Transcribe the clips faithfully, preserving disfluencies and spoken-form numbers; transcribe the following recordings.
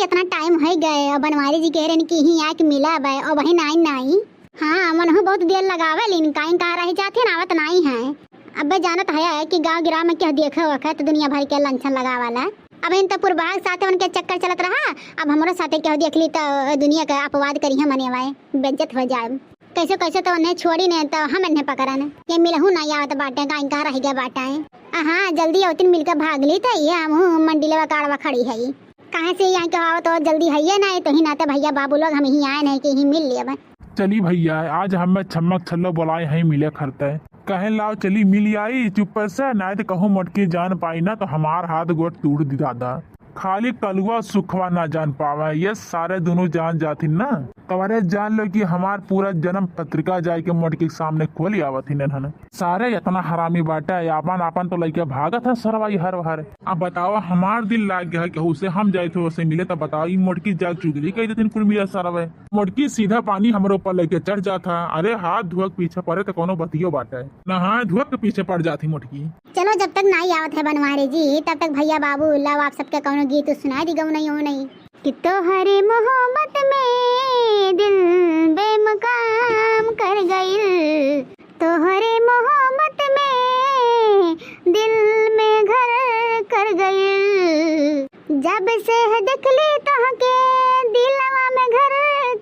इतना टाइम होइ गए, अब बनवारी जी कह रहे कि यहीं आके मिला बे, और वहीं नाई नाई। हाँ, मनहु बहुत देर लगावे, लेकिन काई कहाँ रह जाते ना, आवत नाई है। अबे जानत है कि गाँव गिराव में केहू देखे वखे तो दुनिया भर के लंछन लगावाला। अब इन तो पुरबाग साथे उनके चक्कर चलत रहा, अब हमरो साथे केहू देख ली तो दुनिया का अपवाद करिहे मने वाए, बेइज्जत हो जाए। कैसे कैसे तो उन्हें छोड़ी ने तो हम इन्हें पकड़न। ये मिलहू ना आवत बाटे, काई कहाँ रह गया बाटे। आ हाँ, जल्दी औतिन मिलकर भाग ली तो ये हमहू मंडिलवा काड़वा खड़ी है। काहे से यहाँ के आवत हो जल्दी है ये ना, तो ही नाते भैया बाबू लोग हम ही आए नहीं कि ही मिल लेब। चली भैया, आज हमें छम्मक छल्लो बुलाए हैं मिले खरते। कहे लाओ चली मिल आई चुप्पे से, नाहीं तो कहूँ मोटकी जान पाई ना तो हमार हाथ गोड़ तोड़ दी दादा। खाली कलुआ सुखवा ना जान पावे, ये सारे दोनों जान जाथिन ना। तोहरे जान लो कि हमार पूरा जन्म पत्रिका जाए के मोटकी के सामने खोली आवत ही नन्हन। सारे इतना हरामी बाटे, आपन आपन तो लइके भागत है सरवा ई हर हर। अब बताओ, हमार दिल लाग गया है केहू से, हम जाए थे उसे मिले, तब बताओ, ई मोटकी जाग चुगली कह देथिन कुल मिला सरवा। मोटकी सीधा पानी हमरे ऊपर लेके चढ़ जात है। अरे हाथ धोक पीछे पड़े तो कोनो बतियो बाटे, नहाए धोक के पीछे पड़ जाती मोटकी। चलो, जब तक नाई आवत है बनवारी जी, तब तक भैया बाबू लाओ आप सबके कौनो गीत सुनाई दी, गौनई उनई। कि तोहरे मोहब्बत में दिल बेमकाम कर गइल, तोहरे मोहब्बत में दिल में घर कर गइल। जब से है देखली तोहके दिलवा में घर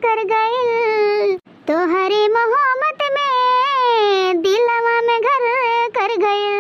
कर गइल, तोहरे मोहब्बत में दिलवा में घर कर गइल।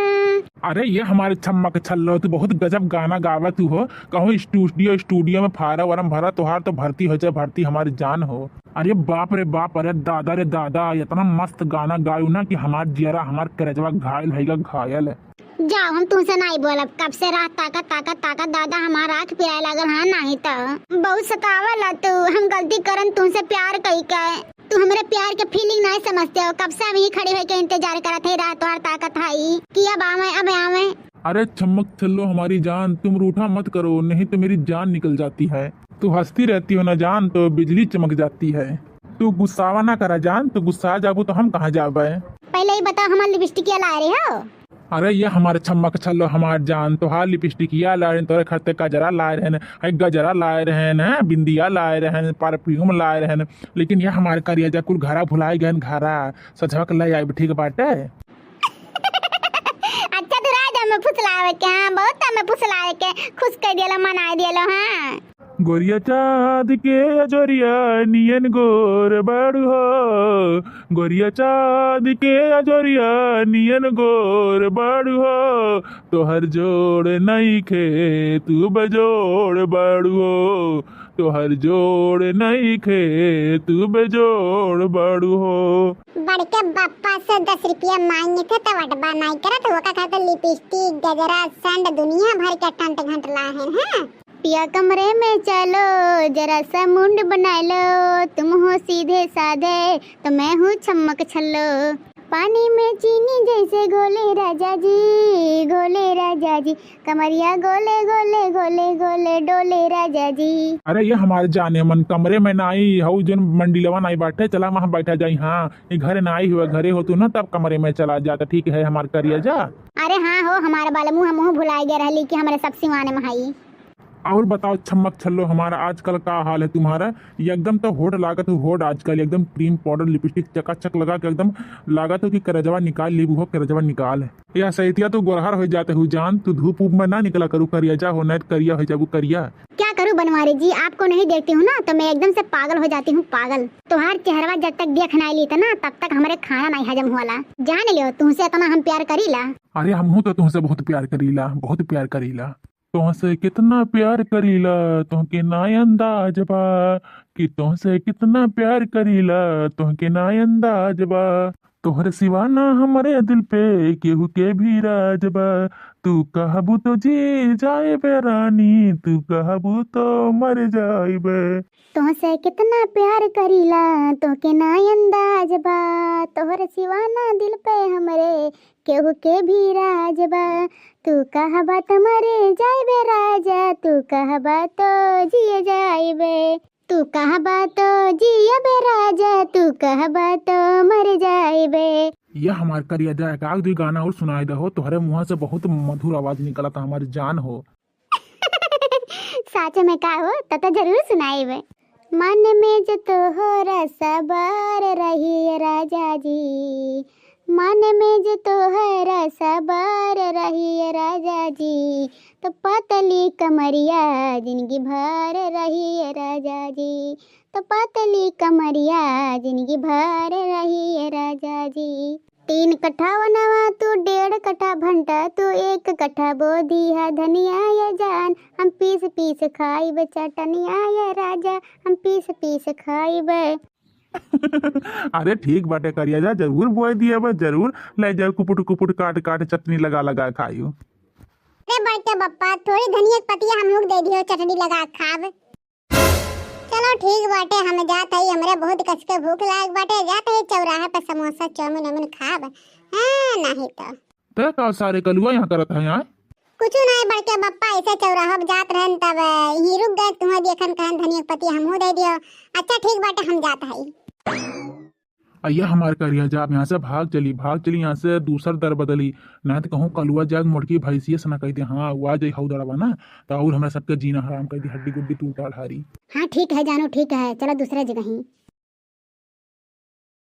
अरे ये हमारे छम्मक छल्लो, तू बहुत गजब गाना गावा तू हो। कहूँ स्टूडियो, स्टूडियो में फारा वरम भरा, तोहार तो भर्ती हो जाए, भर्ती हमारी जान हो। अरे बाप रे बाप, अरे दादा रे दादा, इतना मस्त गाना गायू ना कि हमार जियरा, हमार करेजवा घायल होइगा, घायल। जाओ, हम तुमसे नाई बोलब। कब से राह ताकत, ताकत, ताकत, दादा, हमार आँख पिराए लागल, हाँ, नाहीं तो। बहुत सतावला तू, हम गलती करन तुमसे प्यार कई के। तू हमरे प्यार के feeling नाहीं समझते हो। कब से हम यहीं खड़ी होके इंतजार करत है, राह तोहार ताकत है कि अब आवे, अब आवे। अरे छमक छल्लो हमारी जान, तुम रूठा मत करो, नहीं तो मेरी जान निकल जाती है। तू हंसती रहती हो ना जान, तो बिजली चमक जाती है। तू गुस्सावा ना करा जान, तू गुस्सा जाबू तो हम कहाँ जाबे? पहले ही बताओ, हमार लिपस्टिक या लाए रहे हो? अरे ये हमारे छमक छल्लो हमार जान, तोहार लिपस्टिक या लाए रहे, तोरे खरते गजरा लाए रहे, है गजरा लाए रहे, है बिंदिया लाए रहे, परफ्यूम लाए रहे, लेकिन ये हमारे करिया जा कुल घरा भुलाए गए घरा। सजवा के ले आइब, ठीक बाटे? अच्छा, तू राज हमें फुसलावे के, हाँ, बहुत हमें फुसलावे के, खुश कर दियलो, मनाए दियलो, हाँ। गोरिया चाँद के अजोरिया नियन गोर बाड़ू हो, गोरिया चाँद के अजोरिया नियन गोर बाड़ू हो, तोहर जोड़ नइखे तू बेजोड़ बाड़ू हो, तोहर जोड़ नइखे तू बेजोड़ बाड़ू हो। बड़के बापा से दस रुपया मांगे थे तो अटबा नाई करत, वो का खातिर लिपस्टिक, गजरा, सेंट दुनिया भर के टंट घंट लाए हैं, हैं? पिया कमरे में चलो, जरा सा मूड बना लो, तुम हो सीधे साधे तो मैं हूँ छमक छल्लो। पानी में चीनी जैसे घोले राजा जी, घोले राजा जी, कमरिया गोले गोले गोले गोले डोले राजा जी। अरे ये हमारे जाने मन, कमरे में नाई हऊ, जोन मंडिलवा नाई बाटे, चला वहाँ बैठा जाई। हाँ, ये घरे नाई हुआ, घरे हो तू ना तब कमरे में चला जाता, ठीक है हमार करिया जा। अरे हाँ हो, हमारे बालमू, हमहू भुलाए गए रहली कि हमारे सब सिवाने में हई। और बताओ छमक छल्लो हमारा, आजकल का हाल है तुम्हारा? ये एकदम तो होट लागत हो, होट आजकल एकदम क्रीम पाउडर लिपस्टिक चकाचक लगा के एकदम लागत हो कि करजवा निकाल लीबू हो, करजवा निकाल। या सैतिया तो गोरहर हो जाते हो जान, तू धूप उप में ना निकला करू करिया जा हो, नहीं तो करिया हो जाबू करिया। क्या करूँ बनवारी जी, आपको नहीं देखती हूँ ना तो मैं एकदम से पागल हो जाती हूँ, पागल। तोहार चेहरवा जब तक देख नाई ली ना तब तक हमारे खाना नहीं हजम होला। जान लियो, तुमसे इतना हम प्यार करीला। अरे हमहू तो तुमसे बहुत प्यार करीला, बहुत प्यार करीला। तोहसे कितना प्यार करीला, तोहके ना अंदाज बा, कि तोहसे कितना प्यार करीला, तोहके ना अंदाज बा। तोहरे सिवा ना हमरे दिल पे केहू के भी राज बा। तू कहबू तो जी जाए बे रानी, तू कहबू तो मर जाए बे। तोहसे कितना प्यार करीला, तोहके ना अंदाज बा। तोहरे सिवा ना दिल पे हमरे केहू के भी राज बा। तू कहबा तो मरे जाइबे राजा, तू कहबा तो जिए जाइबे। तू कहबा तो जियबे राजा, तू कहबा तो मर जाइबे। ये हमार करिया जा, एक आध दुई गाना और सुनाई दहो, तोहरे मुँह से बहुत मधुर आवाज निकलत हमारी जान हो। साच में का हो, त त जरूर सुनाइब। मन में जो तोहरा सवार रही ए राजा जी, मन में जो तोहरा सवार रही ए राजा जी, तो पतली कमरिया जिंदगी भर रही ए राजा जी, तो पतली कमरिया जिंदगी भर रही ए राजा जी। तीन कट्ठा वनवा तू, डेढ़ कट्ठा भंटा तू, एक कट्ठा बो दिहा धनिया ए जान। हम पीस पीस खाइब चटनिया ए राजा, हम पीस पीस खाइब। अरे ठीक बाटे करिया जा, जरूर बोए दिया बा, जरूर ले जाओ कुपुट कुपुट काट काट चटनी लगा लगा खाइयो। अरे बड़के बप्पा, थोड़ी धनिया के पतिया हम लोग दे दियो, चटनी लगा खाब। चलो ठीक बाटे, हम जात हई, हमरे बहुत कस के भूख लाग बाटे, जात हई चौराहे पे समोसा चाउमीन उमीन खाब। हाँ, नहीं तो। ते का सारे कलुआ यहाँ करत है यहाँ? कुछ नहीं बड़के बप्पा, ऐसे चौराहा पे जात रहन तब यहीं रुक गए, तुम्हें देखन कहन धनिया के पतिया हमहू दे दियो। अच्छा ठीक बाटे, हम जात हई। अइया हमार करिया जा, अब यहाँ से भाग चली, भाग चली यहाँ से, दूसर दर बदली, ना तो कहूँ कलुआ जाग मोटकी भैंसिया से ना कह दे, हाँ वो आ जाई हऊ दड़वा ना, तो और हमरा सबके जीना हराम कर दी, हड्डी गुड्डी तू उतार हारी। हाँ ठीक है जानू, ठीक है, चलो दूसरे जगह ही।